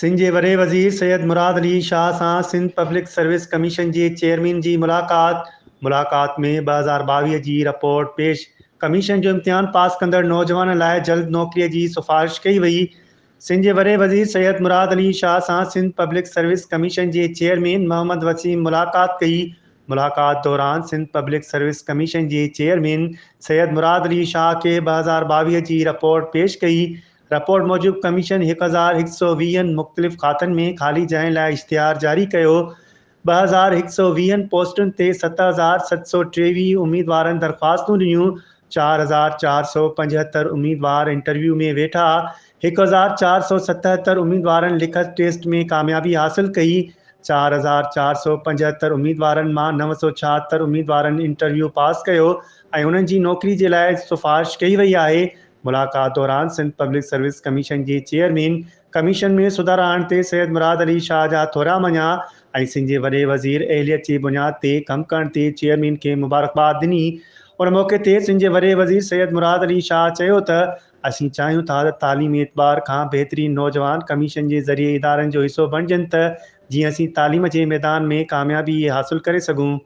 سنڌ جي وڏي وزير سيد مراد علي شاهه سان سنڌ پبلڪ سروس ڪميشن جي چيئرمين جي ملاقات، ملاقات ۾ 2022 جي رپورٽ پيش، ڪميشن جو امتحان پاس ڪندڙ نوجوانن لاء جلد نوڪري جي سفارش ڪئي وئي. سنڌ جي وڏي وزير سيد مراد علي شاهه سان سنڌ پبلڪ سروس ڪميشن جي چيئرمين محمد وسيم ملاقات ڪئي. ملاقات دوران سنڌ پبلڪ سروس ڪميشن جي چيئرمين سيد مراد علي شاهه کي 2022 جي رپورٽ پيش ڪئي. رپورٽ موجب ڪميشن هڪ هزار هڪ سئو ويهن مختلف کاتن ۾ خالي جاين لاء اشتهار جاري ڪيو. 2120 پوسٽن تي 7723 اميدوارن درخواستون ڏنيون، 4475 اميدوار انٽرويو ۾ ويٺا، 1477 اميدوارن لکت ٽيسٽ ۾ ڪاميابي حاصل ڪئي، 4475 اميدوارن مان 976 اميدوارن انٽرويو پاس ڪيو ۽ انهن جي نوڪري جي لاء سفارش ڪئي وئي آهي. ملاقات دوران سنڌ پبلڪ سروس ڪميشن جي چيئرمين ڪميشن ۾ سڌارا آڻڻ تي سيد مراد علي شاهه جا ٿورا مڃيا ۽ سنڌ جي وڏي وزير اهليت جي بنياد تي ڪم ڪرڻ تي چيئرمين کي مبارڪباد ڏني. ان موقعي تي سنڌ جي وڏي وزير سيد مراد علي شاهه چيو ته اسين چاهيون ٿا ته تعليمي اعتبار کان بهترين نوجوان ڪميشن جي ذريعي ادارن جو حصو بڻجن ته جيئن اسين تعليم جي ميدان ۾ ڪاميابي حاصل ڪري سگهون.